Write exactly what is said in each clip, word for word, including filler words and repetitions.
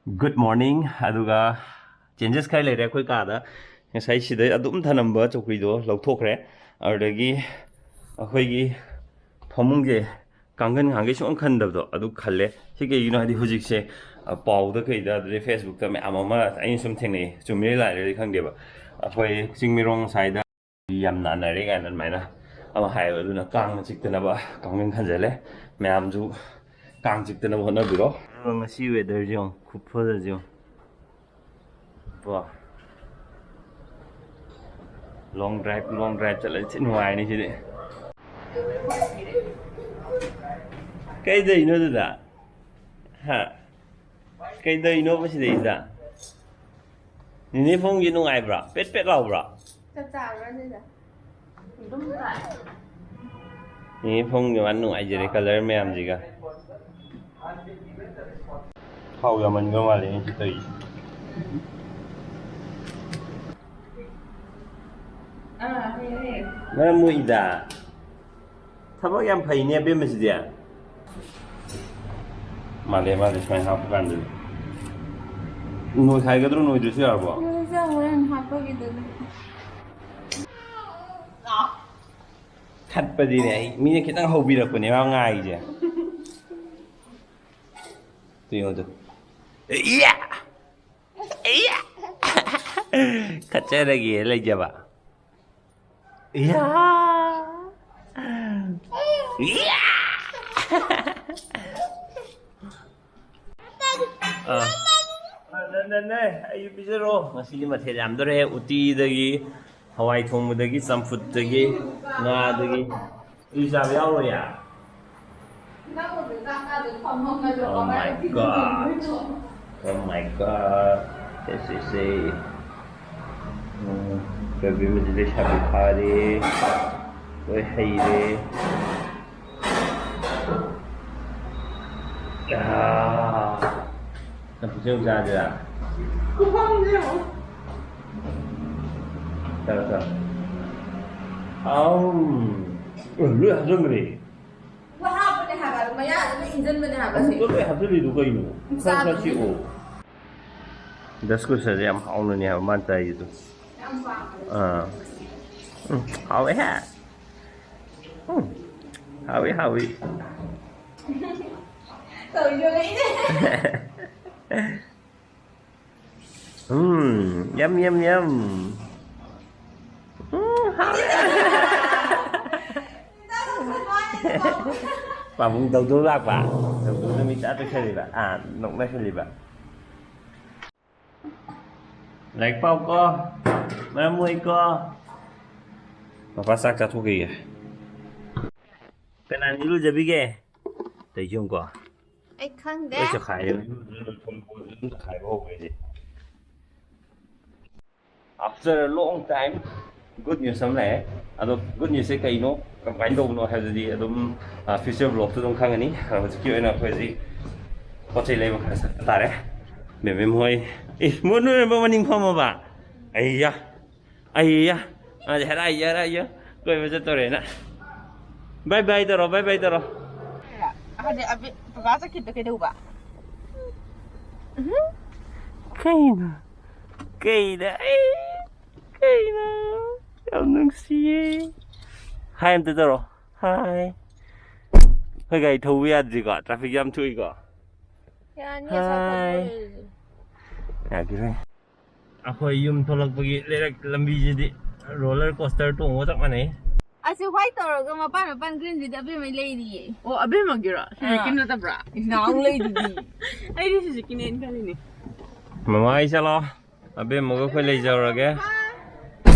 Good morning. ꯑꯗꯨꯒ changes ꯈꯔ ꯂꯩꯔꯦ ꯑꯩꯈꯣꯏ ꯀꯥꯗ꯫ ꯉꯁꯥꯏ ꯁꯤꯗ ꯑꯗꯨꯝ ꯊꯅꯝꯕ ꯆꯧꯀ꯭ꯔꯤꯗꯣ ꯂꯧꯊꯣꯛꯈ꯭ꯔꯦ꯫ ꯑꯗꯨꯗꯒꯤ ꯑꯩꯈꯣꯏꯒꯤ ꯐꯃꯨꯡꯁꯦ ꯀꯥꯡꯒꯟ ꯉꯍꯥꯟꯈꯩ ꯁꯨꯡꯈꯟ ꯈꯟꯗꯕꯗꯣ ꯑꯗꯨ ꯈꯜꯂꯦ꯫ ꯁꯤ ꯀꯩꯒꯤꯅꯣ ꯍꯥꯏꯗꯤ ꯍꯧꯖꯤꯛꯁꯦ, ꯑ, ꯄꯥꯎꯗ ꯀꯩꯗ ꯑꯗꯨꯗꯩ Facebookꯇ ꯃꯌꯥꯝ ꯑꯃ ꯑꯩꯅ ꯁꯨꯝ ꯊꯦꯡꯅꯩ, ꯆꯨꯝꯃꯤꯔ ꯂꯥꯜꯂꯤꯔꯗꯤ ꯈꯪꯗꯦꯕ, ꯑꯩꯈꯣꯏ ꯆꯤꯡꯃꯤꯔꯣꯡ ꯁ꯭ꯋꯥꯏꯗ ꯌꯥꯝ ꯅꯥꯟꯅꯔꯦ ꯀꯥꯏꯅ ꯑꯗꯨꯃꯥꯏꯅ ꯑꯃ ꯍꯥꯏꯌꯦꯕ꯫ ꯑꯗꯨꯅ ꯀꯥꯡꯅ ꯆꯤꯛꯇꯅꯕ ꯀꯥꯡꯈꯟ ꯈꯟꯖꯜꯂꯦ꯫ ꯃꯌꯥꯝꯁꯨ ꯀꯥꯡ ꯆꯤꯛꯇꯅꯕ ꯍꯣꯠꯅꯕꯤꯔꯣ꯫ ꯑꯗꯣ ꯉꯁꯤ weatherꯁꯦ ꯌꯦꯡꯉꯣ, ꯈꯨꯐꯖꯁꯦ ꯌꯦꯡꯉꯣ꯫ ꯕꯥ꯫ Long drive, long drive ꯆꯠꯂꯗꯤ ꯊꯤ ꯅꯨꯡꯉꯥꯏꯅꯤ ꯁꯤꯗꯤ꯫ ꯀꯩꯗꯧꯔꯤꯅꯣ ꯑꯗꯨꯗ? ꯍꯥ? ꯀꯩꯗꯧꯔꯤꯅꯣꯕ ꯁꯤꯗꯩꯁꯤꯗ? ꯅꯦꯅꯦ ꯐꯃꯨꯡꯁꯦ ꯅꯨꯡꯉꯥꯏꯕ꯭ꯔꯥ? ꯄꯦꯠ ꯄꯦꯠ ꯂꯥꯎꯕ꯭ꯔꯥ? ꯆꯞ ꯆꯥꯕ꯭ꯔꯥ ꯁꯤꯗ? ꯑꯗꯨꯝ ꯇꯥꯏ꯫ ꯅꯦꯅꯦ ꯐꯃꯨꯡꯁꯦ ꯃꯥ ꯅꯨꯡꯉꯥꯏꯖꯔꯦ colour ꯃꯌꯥꯝꯁꯤꯒ꯫ ꯊꯥꯎ ꯌꯥꯝꯃꯟꯈ꯭ꯔ ꯃꯥꯜꯂꯦ ꯑꯩꯅ ꯁꯤ ꯇꯧꯔꯤꯁꯦ꯫ ꯑꯥ, ꯍꯦ, ꯍꯦ꯫ ꯃꯔꯝ ꯃꯣꯛꯏꯗ꯫ ꯊꯕꯛ ꯌꯥꯝ ꯐꯩꯅꯦ ꯑꯕꯦꯝꯃꯁꯤꯗꯤ꯫ ꯃꯥꯜꯂꯦ, ꯃꯥꯜꯂꯦ, ꯁꯨꯃꯥꯏꯅ ꯍꯥꯞꯄ ꯀꯥꯟꯗꯗꯤ꯫ ꯅꯣꯏꯈꯥꯏꯒꯗ꯭ꯔꯣ, ꯅꯣꯏꯗ꯭ꯔꯁꯨ ꯌꯥꯔꯕꯣ? ꯅꯣꯏꯁꯦ ꯍꯣꯔꯦꯟ ꯍꯥꯞꯄꯒꯤꯗꯨꯅꯦ꯫ ꯊꯠꯄꯗꯤꯅꯦ ꯑꯩ, ꯃꯤꯅ ꯈꯤꯇꯪ ꯍꯧꯕꯤꯔꯛꯄꯅꯦ ꯃꯥ ꯉꯥꯏꯁꯦ꯫ ꯇꯨ ꯌꯦꯡꯉꯨ ꯇꯨ꯫ ꯏꯌꯥ! ꯏꯌꯥ! ꯈꯠꯆꯔꯒꯦ ꯂꯩꯖꯕ꯫ ꯏꯌꯥ! ꯏꯌꯥ! ꯑꯥ꯫ ꯅꯦ, ꯅꯦ, ꯅꯦ, ꯑꯩꯁꯨ ꯄꯤꯖꯔꯣ꯫ ꯉꯁꯤꯗꯤ ꯃꯊꯦꯜ ꯌꯥꯝꯗꯣꯔꯦ꯫ ꯎꯇꯤꯗꯒꯤ, ꯍꯋꯥꯏ ꯊꯣꯡꯕꯗꯒꯤ, ꯆꯝꯐꯨꯠꯇꯒꯤ, ꯉꯥꯗꯒꯤ꯫ ꯎꯇꯤ ꯆꯥꯕ ꯌꯥꯎꯔꯣꯏꯌꯦ? Oh my God. Oh my God. ꯁꯦ, ꯁꯦ, ꯁꯦ꯫ ꯎꯝ, ꯀꯩꯕꯤꯃꯗꯤ ꯂꯩꯁꯥꯕꯤ ꯐꯥꯔꯦ꯫ ꯂꯣꯏ ꯍꯩꯔꯦ꯫ ꯑꯥ꯫ ꯆꯝꯐꯨꯠꯁꯦ ꯑꯃꯨꯛ ꯆꯥꯁꯤꯔꯥ? ꯈꯨꯐꯝꯁꯦ ꯌꯦꯡꯉꯣ꯫ ꯆꯥꯔꯣ, ꯆꯥꯔꯣ꯫ ꯑꯥꯎ꯫ ꯑꯦ, ꯂꯣꯏ ꯍꯥꯞꯆꯟꯈ꯭ꯔꯦ꯫ ꯍꯥꯞꯄꯅꯦ ꯍꯥꯏꯕ, ꯑꯗꯨ ꯃꯌꯥꯗ ꯂꯣꯏ ꯏꯟꯖꯟꯕꯅꯦ ꯍꯥꯏꯕ, ꯁꯤ꯫ ꯑꯃꯨꯛꯇ ꯂꯣꯏ ꯍꯥꯞꯆꯜꯂꯤꯗꯨ ꯀꯩꯅꯣ? ꯈꯔ, ꯈꯔ ꯆꯥꯕꯅꯦ꯫ ꯁꯤꯛꯑꯣ꯫ ꯗꯁꯀꯨꯁꯁꯦ ꯌꯥꯝ ꯍꯥꯎꯅꯅꯦ ꯍꯥꯏꯕ ꯃꯥꯅ ꯆꯥꯏꯁꯤꯗꯣ꯫ ꯑꯥ꯫ ꯎꯝ, ꯍꯥꯎꯋꯦ ꯍꯦ꯫ ꯎꯝ, ꯍꯥꯎꯋꯤ, ꯍꯥꯎꯋꯤ꯫ ꯎꯝ, ꯌꯝ, ꯌꯝ, ꯌꯝ꯫ ꯎꯝ, ꯍꯥꯎꯋꯦ꯫ ꯄꯥꯕꯨꯡ ꯗꯧꯗꯧ ꯂꯥꯛꯄ꯫ ꯗꯧꯗꯧꯅ ꯃꯤ ꯆꯥ ꯇꯣꯏꯁꯜꯂꯤꯕ꯫ ꯑꯥ, ꯅꯣꯛꯅꯁꯜꯂꯤꯕ꯫ ꯂꯥꯏꯔꯤꯛ ꯄꯥꯎꯀꯣ꯫ ꯃꯔꯝ ꯃꯣꯛꯏꯀꯣ꯫ ꯄꯄꯥ ꯆꯥꯛ ꯆꯥꯊꯣꯛꯈꯤꯒꯦ꯫ ꯀꯅꯥꯅ ꯏꯔꯨꯖꯕꯤꯒꯦ? ꯇꯩꯁꯨꯝꯀꯣ꯫ ꯑꯩ ꯈꯪꯗꯦ꯫ ꯂꯣꯏ ꯆꯈꯥꯏꯔꯦ꯫ ꯑꯗꯨꯝ ꯆꯈꯥꯏꯕ ꯍꯧꯈ꯭ꯔꯦ꯫ After a long time, good news ꯑꯃ ꯂꯥꯛꯑꯦ꯫ ꯑꯗꯣ good newsꯁꯦ ꯀꯩꯅꯣ, ꯀꯃꯥꯏꯅ ꯇꯧꯕꯅꯣ ꯍꯥꯏꯕꯗꯨꯗꯤ ꯑꯗꯨꯝ, ꯑ, future vlogꯇ ꯑꯗꯨꯝ ꯈꯪꯒꯅꯤ꯫ ꯑ, ꯍꯧꯖꯤꯛꯀꯤ ꯑꯣꯏꯅ ꯑꯩꯈꯣꯏ ꯍꯧꯖꯤꯛ ꯄꯣꯠ ꯆꯩ ꯂꯩꯕ ꯈꯔ ꯆꯠꯄ ꯇꯥꯔꯦ꯫ ꯕꯦꯝꯕꯦꯝ ꯍꯣꯏ꯫ ꯑꯦ, ꯃꯣꯏ ꯅꯣꯏ ꯃꯅꯤꯡ ꯐꯝꯃꯕ? ꯑꯩꯌꯥ꯫ ꯑꯩꯌꯥ꯫ ꯃꯥꯗꯤ ꯍꯔꯥꯏꯌꯦ, ꯍꯔꯥꯏꯌꯦ꯫ ꯀꯣꯏꯕ ꯆꯠꯇꯣꯔꯦꯅ꯫ Bye bye ꯇꯧꯔꯣ, bye bye ꯇꯧꯔꯣ꯫ ꯑꯗꯩ ꯑꯕꯤ-, ꯕꯕꯥ ꯆꯠꯈꯤꯕꯗ ꯀꯩꯗꯧꯕ? ꯀꯩꯅꯣ? ꯀꯩꯅꯣ? ꯑꯩ, ꯀꯩꯅꯣ? ꯌꯥꯝ ꯅꯨꯡꯁꯤꯌꯦ꯫ Hi ꯑꯝꯇ ꯇꯧꯔꯣ꯫ Hi꯫ ꯑꯩꯈꯣꯏ ꯒꯥꯔꯤ ꯊꯧꯕ ꯌꯥꯗ꯭ꯔꯤꯀꯣ, traffic jam ꯊꯣꯛꯏꯀꯣ꯫ ꯌꯥꯅꯤ, ꯑꯁꯥꯏ ꯐꯥꯎ ꯍꯥꯏ꯫ ꯂꯣꯏꯔꯦ꯫ ꯌꯥꯈꯤꯔꯣꯏ꯫ ꯑꯩꯈꯣꯏ ꯌꯨꯝ ꯊꯣꯛꯂꯛꯄꯒꯤ ꯂꯩꯔꯛ ꯂꯝꯕꯤꯁꯤꯗꯤ roller coaster ꯇꯣꯡꯕ ꯆꯞ ꯃꯥꯟꯅꯩ꯫ ꯑꯁꯤ white ꯇꯧꯔꯒ ꯃꯄꯥꯟ ꯃꯄꯥꯟ greenꯁꯤꯗꯤ ꯑꯕꯦꯝꯃꯩ ꯂꯩꯔꯤꯌꯦ꯫ ꯑꯣ, ꯑꯕꯦꯝꯃꯒꯤꯔꯣ? ꯑꯥ꯫ ꯁꯨꯖꯨꯀꯤ ꯅꯠꯇꯕ꯭ꯔꯥ? ꯏꯅꯥꯎ ꯂꯩꯗꯨꯗꯤ꯫ ꯑꯩꯗꯤ ꯁꯨꯖꯨꯀꯤꯅꯦꯅ ꯈꯜꯂꯤꯅꯦ꯫ ꯃꯃꯥ ꯑꯩ ꯆꯠꯂꯣ꯫ ꯑꯕꯦꯝꯃꯒ ꯑꯩꯈꯣꯏ ꯂꯩꯖꯍꯧꯔꯒꯦ꯫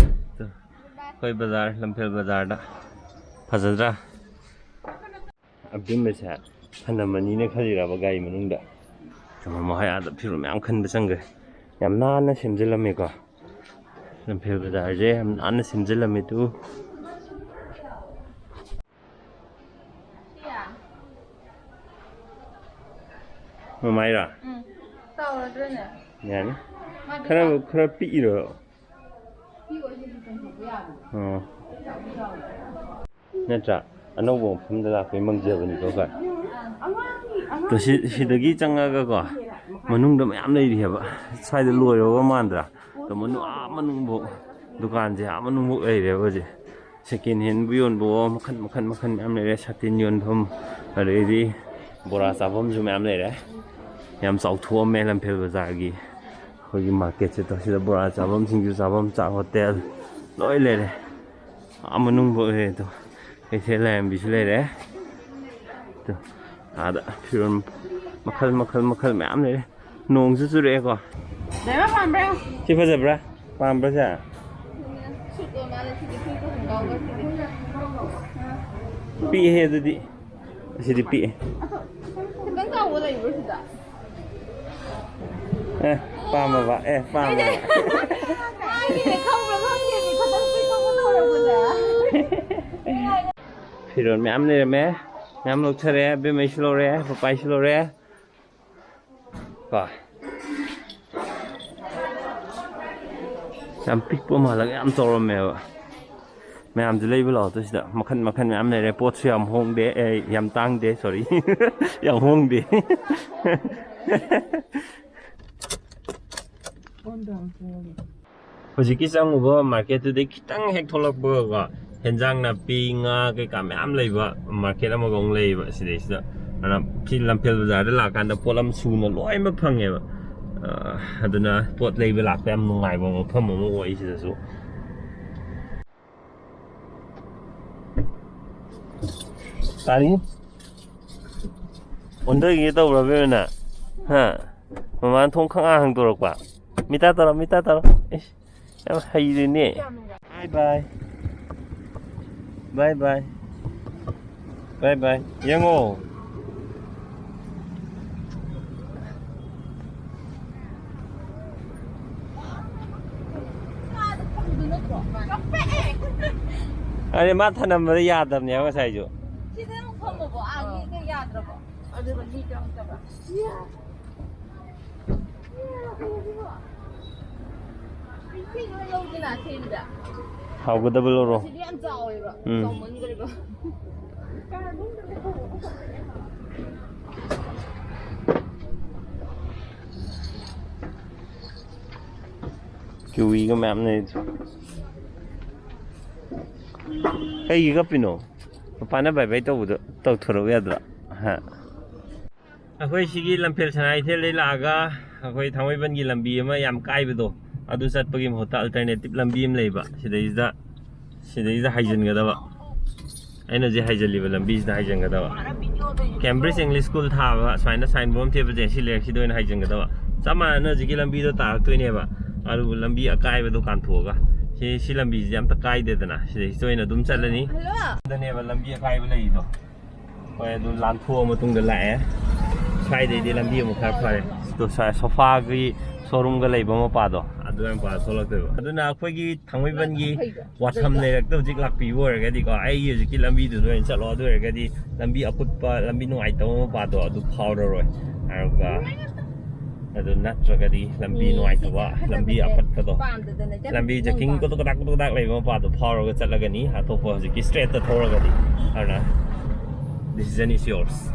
ꯑꯩꯈꯣꯏ ꯕꯖꯥꯔ, ꯂꯝꯐꯦꯜ ꯕꯖꯥꯔꯗ꯫ ꯐꯖꯗ꯭ꯔꯥ? ꯑꯕꯦꯝꯃꯁꯦ ꯊꯅꯝꯃꯅꯤꯅ ꯈꯜꯂꯤꯔꯕ ꯒꯥꯔꯤ ꯃꯅꯨꯡꯗ? ꯃꯃꯥ ꯍꯣꯏ ꯑꯥꯗ ꯐꯤꯔꯣꯜ ꯃꯌꯥꯝ ꯈꯟꯕ ꯆꯪꯈ꯭ꯔꯦ꯫ ꯌꯥꯝ ꯅꯥꯟꯅ ꯁꯦꯝꯖꯤꯜꯂꯝꯃꯦꯀꯣ꯫ ꯂꯝꯐꯦꯜ ꯕꯖꯥꯔꯁꯦ ꯌꯥꯝ ꯅꯥꯟꯅ ꯁꯦꯝꯖꯤꯜꯂꯝꯃꯦ ꯇꯨ꯫ ꯃꯃꯥꯏꯔꯣ? ꯎꯝ꯫ ꯆꯥꯎꯔꯗ꯭ꯔꯅꯦ? ꯌꯥꯅꯤ꯫ ꯃꯥꯗꯤ ꯈꯔ, ꯄꯥꯛ- ꯈꯔ ꯄꯤꯛꯏꯔꯣ? ꯄꯤꯛꯑꯣꯏ, ꯁꯤꯗꯤ ꯆꯟꯊꯣꯛꯄ ꯌꯥꯕꯅꯦ꯫ ꯑꯣ꯫ ꯅꯠꯇ꯭ꯔꯥ? ꯑꯅꯧꯕ ꯃꯐꯝꯗ ꯂꯥꯛꯄꯩ ꯃꯪꯖꯕꯅꯤꯀꯣ, ꯚꯥꯏ꯫ ꯑꯗꯣ ꯁꯤ-, ꯁꯤꯗꯒꯤ ꯆꯪꯉꯒꯀꯣ, ꯃꯅꯨꯡꯗ ꯃꯌꯥꯝ ꯂꯩꯔꯤ ꯍꯥꯏꯕ꯫ ꯁ꯭ꯋꯥꯏꯗ ꯂꯣꯏꯔꯕ ꯃꯥꯟꯗ꯭ꯔꯥ? ꯑꯗꯣ ꯃꯅꯨꯡ, ꯑꯥ ꯃꯅꯨꯡꯐꯥꯎ, ꯗꯨꯀꯥꯟꯁꯦ ꯑꯥ ꯃꯅꯨꯡꯐꯥꯎ ꯂꯩꯔꯦꯕ ꯍꯧꯖꯤꯛ꯫ ꯁꯦꯀꯦꯟ ꯍꯦꯟꯕꯨ ꯌꯣꯟꯕꯋꯣ, ꯃꯈꯟ ꯃꯈꯟ ꯃꯈꯟ ꯃꯌꯥꯝ ꯂꯩꯔꯦ꯫ ꯁꯥꯇꯤꯟ ꯌꯣꯟꯐꯝ, ꯑꯗꯩꯗꯤ ꯕꯣꯔꯥ ꯆꯥꯐꯝꯁꯨ ꯃꯌꯥꯝ ꯂꯩꯔꯦ꯫ ꯌꯥꯝ ꯆꯥꯎꯊꯣꯛꯑꯝꯃꯦ ꯂꯝꯐꯦꯜ ꯕꯖꯥꯔꯒꯤ ꯑꯩꯈꯣꯏꯒꯤ ꯃꯥꯔꯀꯦꯠꯁꯦ꯫ ꯇꯧ-, ꯁꯤꯗ ꯕꯣꯔꯥ ꯆꯥꯐꯝ, ꯁꯤꯡꯖꯨ ꯆꯥꯐꯝ, ꯆꯥꯛ ꯍꯣꯇꯦꯜ ꯂꯣꯏ ꯂꯩꯔꯦ꯫ ꯑꯥ ꯃꯅꯨꯡꯐꯥꯎ ꯂꯩꯔꯦ꯫ ꯑꯗꯣ ꯀꯩꯊꯦꯜ ꯂꯥꯏꯔꯦꯝꯕꯤꯁꯨ ꯂꯩꯔꯦ꯫ ꯑꯗꯣ ꯑꯥꯗ ꯐꯤꯔꯣꯜ ꯃꯈꯜ ꯃꯈꯜ ꯃꯈꯜ ꯃꯌꯥꯝ ꯂꯩꯔꯦ꯫ ꯅꯣꯡꯁꯨ ꯆꯨꯔꯛꯑꯦꯀꯣ꯫ ꯗꯥꯏꯃꯟ ꯄꯥꯝꯕ꯭ꯔꯥ? ꯁꯤ ꯐꯖꯕ꯭ꯔꯥ? ꯄꯥꯝꯕ꯭ꯔꯥ ꯁꯦ? ꯁꯨꯠ ꯑꯣꯏ ꯃꯥꯜꯂꯦ ꯁꯤꯗꯤ, ꯐꯨꯔꯤꯠꯀ ꯈꯣꯡꯒ꯭ꯔꯥꯎꯒ ꯁꯤꯗꯤ꯫ ꯄꯤꯛꯑꯦ ꯑꯗꯨꯗꯤ꯫ ꯑꯁꯤꯗꯤ ꯄꯤꯛꯑꯦ꯫ ꯈꯤꯇꯪ ꯆꯥꯎꯕ ꯂꯩꯕ꯭ꯔꯣ ꯁꯤꯗ? ꯑꯦ, ꯄꯥꯝꯃꯕ? ꯑꯦ, ꯄꯥꯝꯃꯕ? ꯍꯥꯏꯒꯤꯅꯦ, ꯈꯪꯕ꯭ꯔꯥ ꯈꯪꯗꯦ, ꯃꯤ ꯈꯛꯇꯪ ꯄꯤꯛꯄ ꯄꯨꯊꯣꯔꯛꯄꯁꯦ꯫ ꯐꯤꯔꯣꯜ ꯃꯌꯥꯝ ꯂꯩꯔꯝꯃꯦ꯫ ꯃꯌꯥꯝ ꯂꯧꯊꯔꯦ꯫ ꯑꯕꯦꯝꯃꯩꯁꯨ ꯂꯧꯔꯦ, ꯄꯄꯥꯏꯁꯨ ꯂꯧꯔꯦ꯫ ꯀꯣ꯫ ꯌꯥꯝ ꯄꯤꯛꯄ ꯃꯥꯜꯂꯒ ꯌꯥꯝ ꯆꯥꯎꯔꯝꯃꯦꯕ꯫ ꯃꯌꯥꯝꯁꯨ ꯂꯩꯕ ꯂꯥꯛꯑꯣ ꯇꯨ ꯁꯤꯗ꯫ ꯃꯈꯟ ꯃꯈꯟ ꯃꯌꯥꯝ ꯂꯩꯔꯦ꯫ ꯄꯣꯠꯁꯨ ꯌꯥꯝ ꯍꯣꯡꯗꯦ, ꯑꯦ, ꯌꯥꯝ ꯇꯥꯡꯗꯦ, ꯁꯣꯔꯤ꯫ ꯌꯥꯝ ꯍꯣꯡꯗꯦ꯫ ꯍꯧꯖꯤꯛꯀꯤ ꯆꯪꯉꯨꯕ ꯃꯥꯔꯀꯦꯠꯇꯨꯗꯩ ꯈꯤꯇꯪ ꯍꯦꯛ ꯊꯣꯛꯂꯛꯄꯒꯀꯣ, ꯍꯦꯟꯖꯥꯡ ꯅꯥꯄꯤ, ꯉꯥ ꯀꯩꯀꯥ ꯃꯌꯥꯝ ꯂꯩꯕ ꯃꯥꯔꯀꯦꯠ ꯑꯃꯒ ꯑꯃꯨꯛ ꯂꯩꯌꯦꯕ ꯁꯤꯗꯩꯁꯤꯗ꯫ ꯑꯗꯨꯅ ꯁꯤ ꯂꯝꯐꯦꯜ ꯕꯖꯥꯔꯗ ꯂꯥꯛꯀꯥꯟꯗ ꯄꯣꯠꯂꯝ ꯁꯨꯅ ꯂꯣꯏꯅꯃꯛ ꯐꯪꯉꯦꯕ꯫ ꯑ, ꯑꯗꯨꯅ ꯄꯣꯠ ꯂꯩꯕ ꯂꯥꯛꯄ ꯌꯥꯝ ꯅꯨꯡꯉꯥꯏꯕ ꯃꯐꯝ ꯑꯃ ꯑꯣꯏ ꯁꯤꯗꯁꯨ꯫ ꯇꯥꯔꯤ? ꯑꯣꯟꯊꯒꯦ ꯇꯧꯕ꯭ꯔꯥ ꯕꯦꯝꯃꯅ? ꯍꯥ? ꯃꯃꯥꯅ ꯊꯣꯡ ꯈꯪꯍꯥꯡ ꯍꯥꯡꯗꯣꯔꯛꯄ꯫ ꯃꯤꯇꯥ ꯇꯧꯔꯣ, ꯃꯤꯇꯥ ꯇꯧꯔꯣ꯫ ꯏꯁ, ꯌꯥꯝ ꯍꯩꯔꯦꯅꯦ꯫ ꯕꯥꯏ ꯕꯥꯏ꯫ ꯕꯥꯏ ꯕꯥꯏ꯫ ꯕꯥꯏ ꯕꯥꯏ꯫ ꯌꯦꯡꯉꯣ꯫ ꯑꯔꯦ, ꯃꯥ ꯊꯅꯝꯕꯗ ꯌꯥꯗꯕꯅꯦꯕ ꯉꯁꯥꯏꯁꯨ꯫ ꯁꯤꯗ ꯑꯃꯨꯛ ꯐꯝꯃꯣꯕ, ꯑꯥꯒꯤ ꯌꯥꯗ꯭ꯔꯕꯣ? ꯑꯗꯨꯒ ꯂꯤ ꯆꯪꯉꯛꯇꯕ꯭ꯔꯥ? ꯁꯤ ꯂꯣꯏ ꯂꯧꯗꯅ ꯁꯦꯝꯃꯤꯗ꯫ ꯍꯥꯎꯒꯗꯕ ꯂꯧꯔꯣ꯫ ꯁꯤꯗꯤ ꯌꯥꯝ ꯆꯥꯎꯋꯦꯕ꯫ ꯎꯝ꯫ ꯆꯥꯎꯃꯟꯈ꯭ꯔꯦꯕ꯫ ꯀꯤꯋꯤꯒ ꯃꯌꯥꯝ ꯂꯩ꯫ ꯀꯩꯒꯤ ꯀꯞꯄꯤꯅꯣ? ꯃꯄꯥꯅ ꯕꯥꯏ ꯕꯥꯏ ꯇꯧꯕꯗꯣ ꯇꯧꯊꯣꯔꯛꯎ ꯌꯥꯗ꯭ꯔꯣ? ꯍꯥ? ꯑꯩꯈꯣꯏ ꯁꯤꯒꯤ ꯂꯝꯐꯦꯜ ꯁꯉꯥꯏꯊꯦꯜꯗꯩ ꯂꯥꯛꯑꯒ ꯑꯩꯈꯣꯏ ꯊꯥꯡꯃꯩꯕꯟꯒꯤ ꯂꯝꯕꯤ ꯑꯃ ꯌꯥꯝ ꯀꯥꯏꯕꯗꯣ, ꯑꯗꯨ ꯆꯠꯄꯒꯤ ꯃꯍꯨꯠꯇ alternative ꯂꯝꯕꯤ ꯑꯃ ꯂꯩꯕ, ꯁꯤꯗꯩꯁꯤꯗ, ꯁꯤꯗꯩꯁꯤꯗ ꯍꯥꯏꯖꯤꯟꯒꯗꯕ꯫ ꯑꯩꯅ ꯍꯧꯖꯤꯛ ꯍꯥꯏꯖꯤꯜꯂꯤꯕ ꯂꯝꯕꯤꯁꯤꯗ ꯍꯥꯏꯖꯤꯟꯒꯗꯕ꯫ Cambridge English School ꯊꯥꯕ ꯁꯨꯃꯥꯏꯅ sign board ꯑꯃ ꯊꯦꯠꯄꯁꯦ, ꯁꯤ ꯂꯩꯔꯛꯁꯤꯗ ꯑꯣꯏꯅ ꯍꯥꯏꯖꯤꯟꯒꯗꯕ꯫ ꯆꯞ ꯃꯥꯟꯅꯅ ꯍꯧꯖꯤꯛꯀꯤ ꯂꯝꯕꯤꯗꯣ ꯇꯥꯔꯛꯇꯣꯏꯅꯦꯕ, ꯑꯗꯨꯕꯨ ꯂꯝꯕꯤ ꯑꯀꯥꯏꯕꯗꯣ ꯀꯥꯟꯊꯣꯛꯑꯒ꯫ ꯁꯤ, ꯁꯤ ꯂꯝꯕꯤꯁꯤꯗꯤ ꯑꯝꯇ ꯀꯥꯏꯗꯦꯗꯅ, ꯁꯤꯗꯩꯁꯤꯗ ꯑꯣꯏꯅ ꯑꯗꯨꯝ ꯆꯠꯂꯅꯤ꯫ ꯁꯤꯗꯅꯦꯕ ꯂꯝꯕꯤ ꯑꯀꯥꯏꯕ ꯂꯩꯔꯤꯗꯣ꯫ ꯍꯣꯏ, ꯑꯗꯨ ꯂꯥꯟꯊꯣꯛꯑ ꯃꯇꯨꯡꯗ ꯂꯥꯛꯑꯦ꯫ ꯁ꯭ꯋꯥꯏꯗꯩꯗꯤ ꯂꯝꯕꯤ ꯑꯃꯨꯛ ꯈꯔ ꯐꯔꯦ꯫ ꯑꯗꯣ ꯁ꯭ꯋꯥꯏ ꯁꯣꯐꯥꯒꯤ showroomꯒ ꯂꯩꯕ ꯃꯄꯥꯗꯣ, ꯑꯗꯨ ꯃꯄꯥꯗ ꯊꯣꯛꯂꯛꯇꯣꯏꯕ꯫ ꯑꯗꯨꯅ ꯑꯩꯈꯣꯏꯒꯤ ꯊꯥꯡꯃꯩꯕꯟꯒꯤ ꯋꯥꯊꯝ ꯂꯩꯔꯛꯇ ꯍꯧꯖꯤꯛ ꯂꯥꯛꯄꯤꯕ ꯑꯣꯏꯔꯒꯗꯤꯀꯣ, ꯑꯩꯒꯤ ꯍꯧꯖꯤꯛꯀꯤ ꯂꯝꯕꯤꯗꯨꯗ ꯑꯣꯏꯅ ꯆꯠꯂꯣ꯫ ꯑꯗꯨ ꯑꯣꯏꯔꯒꯗꯤ ꯂꯝꯕꯤ ꯑꯀꯨꯠꯄ, ꯂꯝꯕꯤ ꯅꯨꯡꯉꯥꯏꯇꯕ ꯃꯄꯥꯗꯣ ꯑꯗꯨ ꯐꯥꯎꯔꯔꯣꯏ꯫ ꯑꯗꯨꯒ ꯑꯗꯨ ꯅꯠꯇ꯭ꯔꯒꯗꯤ ꯂꯝꯕꯤ ꯅꯨꯡꯉꯥꯏꯇꯕ, ꯂꯝꯕꯤ ꯑꯄꯠꯄꯗꯣ, ꯂꯝꯕꯤ ꯖꯀꯤꯡ ꯀꯣꯇꯣꯛ ꯀꯗꯥꯛ ꯀꯣꯇꯣꯛ ꯀꯗꯥꯛ ꯂꯩꯕ ꯃꯄꯥꯗꯣ ꯐꯥꯎꯔꯒ ꯆꯠꯂꯒꯅꯤ, ꯑꯇꯣꯞꯄ ꯍꯧꯖꯤꯛꯀꯤ straightꯇ ꯊꯧꯔꯒꯗꯤ꯫ ꯑꯗꯨꯅ decision is yours꯫